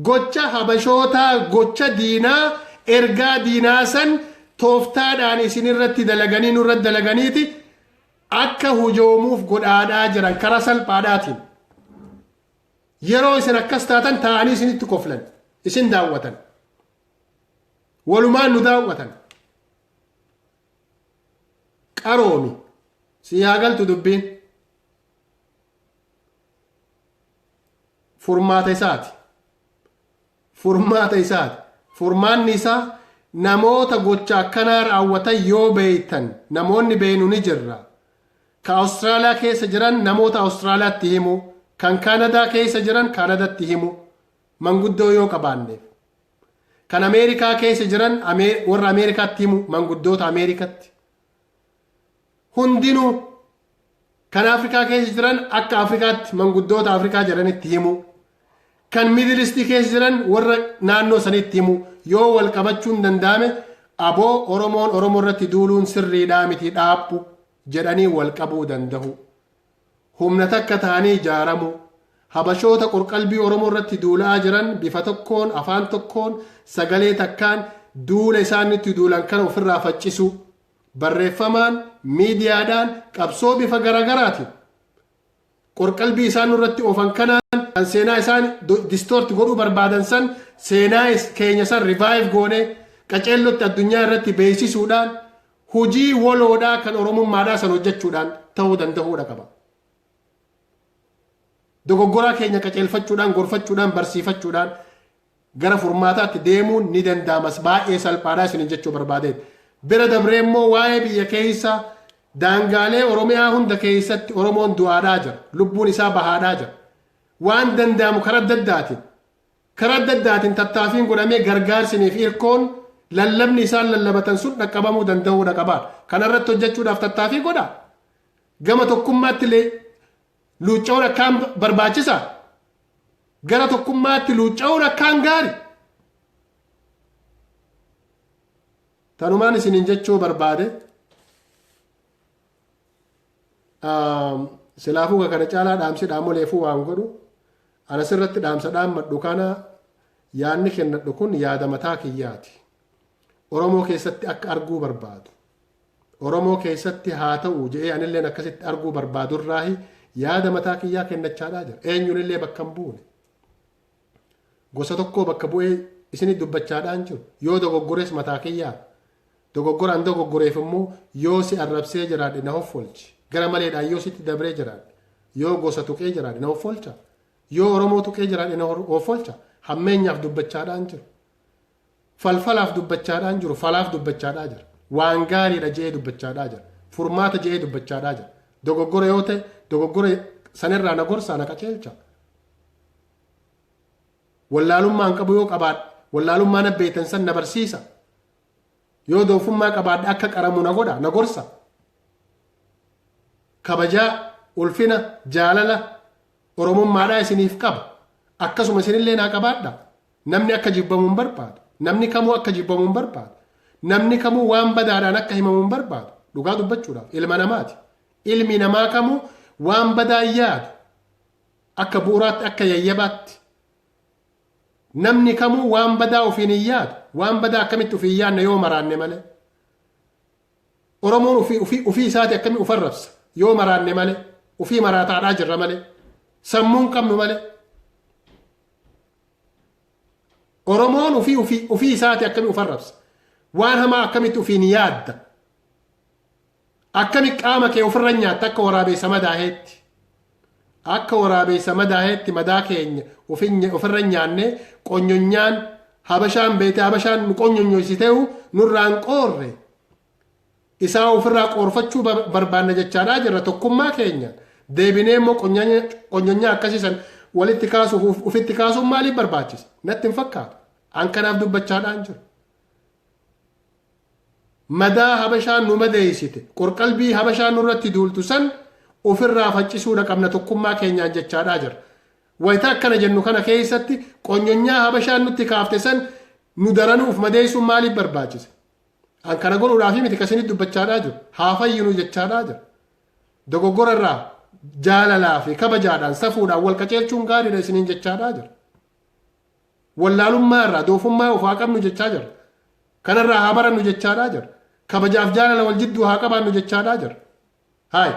gocha Habashootaa, gocha diinaa, ergaa diinaa san tooftaadhaan isin irratti dalaganii, nurratti dalaganiiti akka hujoomuuf godhaadhaa jiran karaa salphaadhaatiin. Yeroo isin akkas taatan taa'anii isinitti koflan, isin daawwatan. Walumaan nu daawwatan. Qaroomi. Si haa galtu dubbiin. Furmaata isaati. Furmaata isaati. Furmaanni isaa namoota gocha akkanaa raawwatan yoo beeytan, namoonni beeynu ni jirra. Ka Awustiraaliyaa keessa jiran namoota Awustiraaliyaatti himu. Kan Kaanadaa keessa jiran Kaanadaatti himu. Manguddoo yoo qabaanneef. Kan Ameerikaa keessa jiran warra Ameerikaatti himu, manguddoota Ameerikaatti. Hundinuu kan Afrikaa keessa jiran akka Afrikaatti manguddoota Afrikaa jiranitti himu. Kan Middle East keessa jiran warra naannoo sanitti himu. Yoo wal qabachuun danda'ame, aboo Oromoon Oromoo irratti duuluun sirriidhaa miti, dhaabbu jedhanii wal qabuu danda'u. Humna takka ta'anii ijaaramu. Habashoota qorqalbii Oromoo irratti duulaa jiran bifa tokkoon, afaan tokkoon, sagalee takkaan duula isaan itti duulan kana ofirraa faccisu. Barreeffamaan, miidiyaadhaan, qabsoo bifa garaagaraatiin qorqalbii isaan irratti oofan kanaan kan seenaa isaan distort godhuu barbaadan san seenaa keenya san revive goone qaceellotti addunyaa irratti beeksisuudhaan hojii waloodhaa kan oromummaadhaa san hojjechuudhaan ta'uu danda'uudha qaba. Dogoggoraa keenya qaceelfachuudhaan, gorfachuudhaan, barsiifachuudhaan gara furmaataatti deemuun ni danda'amas, baay'ee salphaadhaa isin jechuu barbaadeen. Bira dabree immoo waa'ee biyya keessa daangaalee Oromiyaa hunda keessatti Oromoon du'aadhaa jira. Lubbuun isaa bahaadhaa jira. Waan danda'amu karaa adda addaatiin karaa adda addaatiin tattaaffiin godhamee gargaarsinii fi hirkoon lallabni isaan lallabatan sun dhaqqabamuu danda'uudha qaba. Kanarratti hojjechuudhaaf tattaaffii godha. Gama tokkummaatti illee luucca'uun akkaan barbaachisa. Gara tokkummaatti luucca'uun akkaan gaari. Tanumaan isiniin jechuu barbaade. Silaafuu kana caalaa dhaamsi dhaamoleefuu waan godhu ana sirratti dhaamsa dhaammadhu kana yaadni kennadhu kun yaada mataa kiyyaati. Oromoo keessatti akka arguu barbaadu. Oromoo keessatti haa ta'u jedhee anilleen akkasitti arguu barbaadurraahi yaada mataa kiyyaa kennachaadhaa jira. Eenyunillee bakka hin buune. Gosa tokkoo bakka bu'ee isinit dubbachaadhaan jiru. Yoo dogoggores mataa kiyyaa. Dogoggoraan dogoggoreef immoo yoo si arrabsee jiraadhe na hoffolchi. Gara maleedhaan yoo sitti dabree jiraadhe. Yoo gosa tuqee jiraadhe na hoffolcha. Yoo Oromoo tuqee jiraadhe na hoffolcha. Hammeenyaaf dubbachaadhaan jiru. Falfalaaf dubbachaadhaan jiru. Falaaf dubbachaadhaa jira. Waan gaariidha je'ee dubbachaadhaa jira. Furmaata je'ee dubbachaadhaa jira. Dogoggora yoo ta'e dogoggora sanirraa na gorsaa, na qaceelcha. Wallaalummaan qabu yoo qabaadhe wallaalummaa na beektan san na barsiisa. Yoo doofummaa qabaadhe akka qaramu na godha, na gorsa. Kabajaa, ulfina, jaalala Oromummaadhaa isiniif qaba. Akkasuma isinillee naa qabaadha. Namni akka jibbamu hin barbaadu. Namni kamuu akka jibbamu hin barbaadu. Namni kamuu waan badaadhaan akka himamu hin barbaadu. Dhugaa dubbachuudhaaf ilma namaati. Ilmi namaa kamuu waan badaa hin yaadu. Akka bu'uuraatti, akka yayyabaatti. Namni kamuu waan badaa ofiin hin yaadu. Waan badaa akkamitti ofiin yaadna yoo maraanne malee. Oromoon ofii isaati akkamii of arrabsa yoo maraanne malee. Ofii maraataadhaa jirra malee. Sammuun qabnu malee. Oromoon ofii isaati akkamii of arrabsa. Waan hamaa akkamitti ofiin yaadda. Akkami qaama kee ofirra nyaatta akka waraabeessa madaaheetti. Akka waraabeessa madaaheetti madaa keenya ofirra nyaannee qonyonyaan habashaan beete habashaan nu qonyonyoysiteehu nurraan qoorre. Isaa ofirraa qoorfachuu barbaanna jechaadhaa jirra tokkummaa keenya. Deebinee immoo qonyonyaa akkasiisan walitti kaasuuf ofitti kaasuun maaliif barbaachisa? Natti hin fakkaatu. An kanaaf dubbachaadhaan jiru. Madaa habashaan nu madeessite, qorqalbii habashaan nurratti duultu san ofirraa faccisuudha qabna tokkummaa keenyaan jechaadhaa jira. Wayita akkana jennu kana keessatti qonyonyaa habashaan nutti kaafte san nu daranuuf madeessuun maaliif barbaachise? An kana godhuudhaaf miti kasinitti dubbachaadhaa jiru. Haa fayyinu jechaadhaa jira. Dogoggora irraa jaalalaa fi kabajaadhaan safuudhaan wal qaceelchuun gaariidha isiniin jechaadhaa jira. Wallaalummaa irraa doofummaa of haa qabnu jechaa jira. Kanarraa haa barannu jechaadhaa jira. Kabajaaf jaalala wal jidduu haa qabaannu jechaadhaa jira. Haay.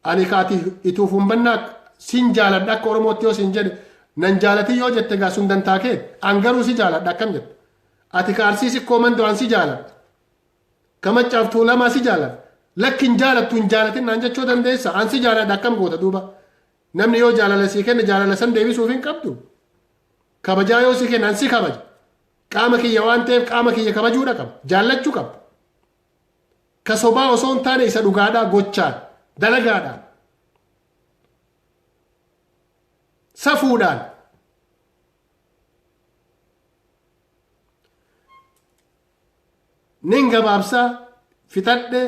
Ani kaati ituuf humbannaa sin jaaladha akka Oromootti yoo sin jedhe nan jaalatin yoo jette gaa sun dantaa kee an garuu si jaaladha akkam jette. Ati ka Arsii Sikkoo Mandoo an si jaaladha. Ka Maccaaf Tuulamaa si jaaladha. Lakki hin jaalattu hin jaalatin naan jechuu dandeessa. An si jaaladha akkam goota duuba. Namni yoo jaalala sii kenne jaalala san deebisuuf hin qabdu. Kabajaa yoo sii kenne an si kabaja. Qaama kiyya waan ta'eef qaama kiyya kabajuudha qaba. Jaallachuu qaba. Ka sobaa osoo hin taane isa dhugaadhaa gochaan, dalagaadhaan, safuudhaan. Nin gabaabsaa fixadhe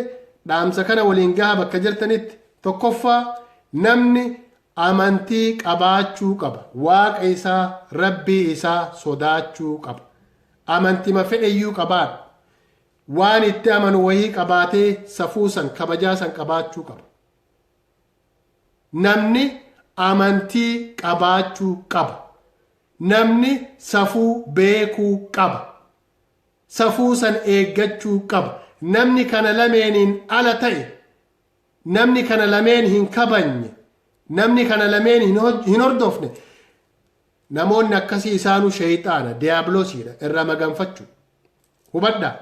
dhaamsa kana waliin gaha bakka jirtanitti. Tokkoffaa, namni amantii qabaachuu qaba. Waaqa isaa, rabbii isaa sodaachuu qaba. Amantima fedheyyuu qabaadha. Waan itti amanu wayii qabaatee safuu san, kabajaa san qabaachuu qaba. Namni amantii qabaachuu qaba. Namni safuu beekuu qaba. Safuu san eeggachuu qaba. Namni kana lameeniin ala ta'e, namni kana lameen hin kabajne, namni kana lameen hin hordofne, namoonni akkasii isaanuu sheeyxaana, diyaabloosiidha, irraa maganfachuu. Hubadhaa.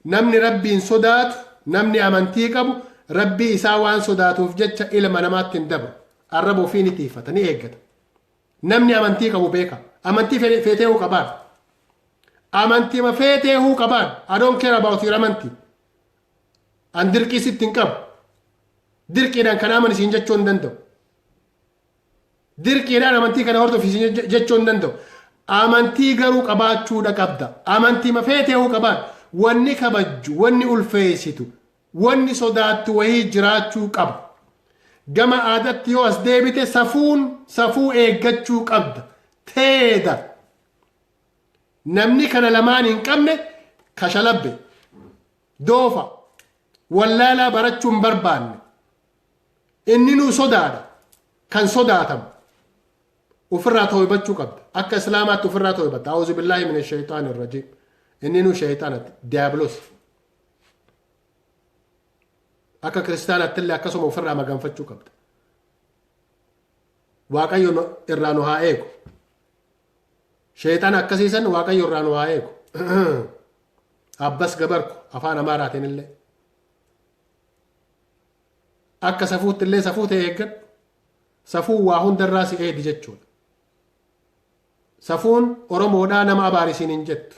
Namni Rabbiin sodaatu, namni amantii qabu, Rabbii isaa waan sodaatuuf jecha ilma namaatti hin dabru. Arraba ofii ni tiifata, ni eeggata. Namni amantii qabu beeka. Amantii feetee huu qabaadhu. Amantii feetee huu qabaadhu. I don't care about your amantii. An dirqii sitti hin qabu. Dirqiidhaan kan amani siin jechuu hin danda'u. Dirqiidhaan amantii kana hordofi siin jechuu hin danda'u. Amantii garuu qabaachuudha qabda. Amantii feetee huu qabaadhu. Wanni kabajju, wanni ulfeessitu, wanni sodaattu wayii jiraachuu qaba. Gama aadaatti yoo as deebite, safuun safuu eeggachuu qabda. Teeda. Namni kana lamaan hin qabne kashalabbe. Doofa. Wallaalaa barachuu hin barbaanne. Inni nuu sodaadha. Kan sodaatamu. Ofirraa too'ibachuu qabda. Akka Islaamaatti ofirraa too'ibatta. أعوذ بالله من الشيطان الرجيم. Inni nuu shayxaana, diyaablos. Akka kiristaanaatti illee akkasuma ofirraa maganfachuu qabda. Waaqayyo irraa nu haa eegu. Sheexana akkasiisan Waaqayyo irraa nu haa eegu. Abbas gabarku afaan Amaaraatiin illee. Akka safuutti illee safuu ta'e eeggadhu. Safuun waa hundarraa si eegi jechuudha. Safuun Oromoodhaa nama abaarisiin hin jettu.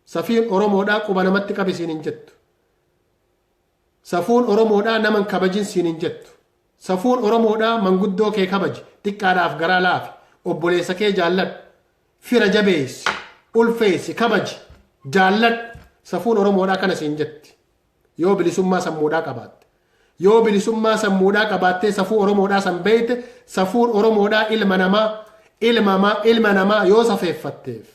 Safiin Oromoodhaa quba namatti qabisiin hin jettu. Safuun Oromoodhaa nama hin kabajin siin hin jettu. Safuun Oromoodhaa manguddoo kee kabaji, xiqqaadhaaf garaa laafi, obboleessa kee jaalladhu, fira jabeessi, ulfeessi, kabaji, jaalladhu. Safuun Oromoodhaa kana siin jetti. Yoo bilisummaa sammuudhaa qabaatte. Yoo bilisummaa sammuudhaa qabaattee safuu Oromoodhaa san beeyte, safuun Oromoodhaa ilma namaa ilma namaa yoo safeeffatteef,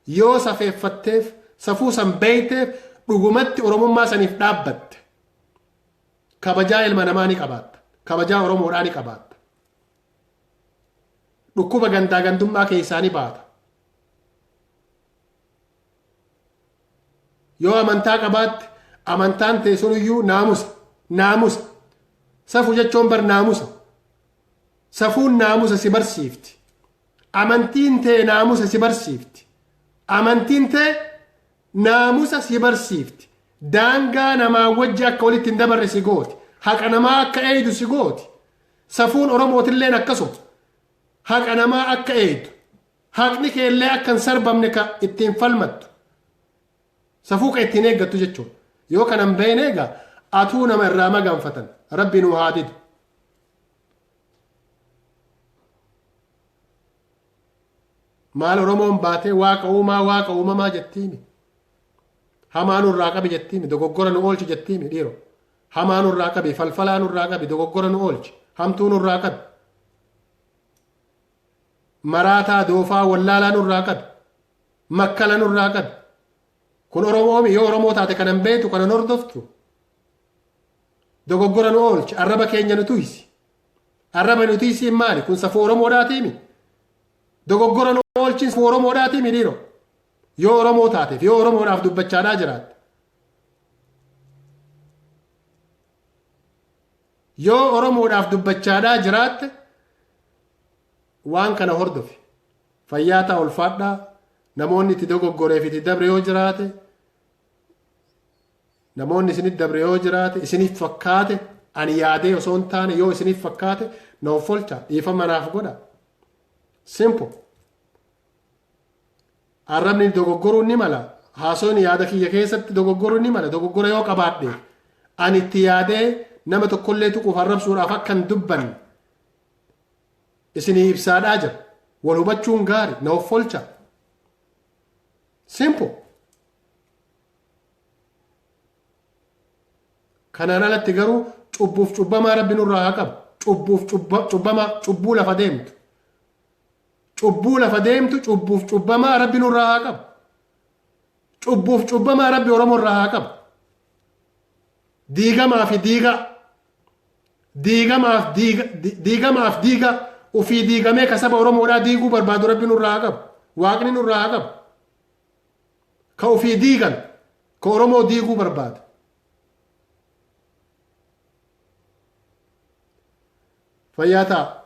yoo safeeffatteef, safuu san beeyteef, dhugumatti Oromummaa saniif dhaabbatte, kabajaa ilma namaa ni qabaatta. Kabajaa Oromoodhaa ni qabaatta. Dhukkuba gandaa gandummaa keessaa ni baata. Yoo amantaa qabaatte, amantaan ta'e suniyyuu naamusa. Naamusa. Safu jechuun bar naamusa. Safuun naamusa si barsiifti. Amantiin ta'e naamusa si barsiifti. Amantiin ta'e naamusa si barsiifti. Daangaa namaa wajji akka walitti hin dabarre si gooti. Haqa namaa akka eeydu si gooti. Safuun Oromootilleen akkasuma. Haqa namaa akka eeydu. Haqni keellee akka hin sarbamne ka ittiin falmattu. Safuu ka ittiin eeggattu jechuudha. Yoo kana hin beekne, egaa atuu nama irraa maganfatan. Rabbi nu haa didu. Maal Oromoon baatee Waaqa uumaa, Waaqa uumamaa jettiimi. Hamaa nurraa qabi jettiimi. Dogoggora nu oolchi jettiimi dhiiroo. Hamaa nurraa qabi, falfalaa nurraa qabi, dogoggora nu oolchi. Hamtuu nurraa qabi. Maraataa, doofaa, wallaalaa nurraa qabi. Makkala nurraa qabi. Kun Oromoomi? Yoo Oromoo taate kanan beektu, kanan hordoftu. Dogoggora nu oolchi, arraba keenya nu tuysi. Arraba nu tuysiin maali? Kun safuu Oromoodhaatiimi. Dogoggora nu oolchiin safuu Oromoodhaatiimi dhiiroo. Yoo Oromoo taateef, yoo Oromoodhaaf dubbachaadhaa jiraatte. Yoo Oromoodhaaf dubbachaadhaa jiraatte, waan kana hordofi. Fayyaa ta'a, ulfaadhaa. Namoonni itti dogoggoreef itti dabre yoo jiraate, namoonni isinitti dabre yoo jiraate, isiniif fakkaate, ani yaadee osoo hin taane yoo isiniif fakkaate, na offolcha, dhiifama naaf godha. Simple. Arrabni dogoggoruun ni mala. Haasoon yaada kiyya keessatti dogoggoruun ni mala. Dogoggora yoo qabaadhe, ani itti yaadee nama tokkollee tuquuf arrabsuudhaaf akka hin dubbanne isinii ibsaadhaa jira. Wal hubachuun gaari, na offolcha. Simple. Kanaan alatti garuu cubbuuf cubbamaa Rabbi nurraa haa qabu. Cubbuuf cubbamaa, cubbuu lafa deemtu. Cubbuu lafa deemtu, cubbuuf cubbamaa Rabbi nurraa haa qabu. Cubbuuf cubbamaa Rabbi Oromoo irraa haa qabu. Diigamaa fi diigaa. Diigamaaf diiga diigamaaf diiga ofii diigamee ka saba Oromoodhaa diiguu barbaadu Rabbi nurraa haa qabu. Waaqni nurraa haa qabu. Ka ofii diigan ka Oromoo diiguu barbaadu. Fayyaa ta'a.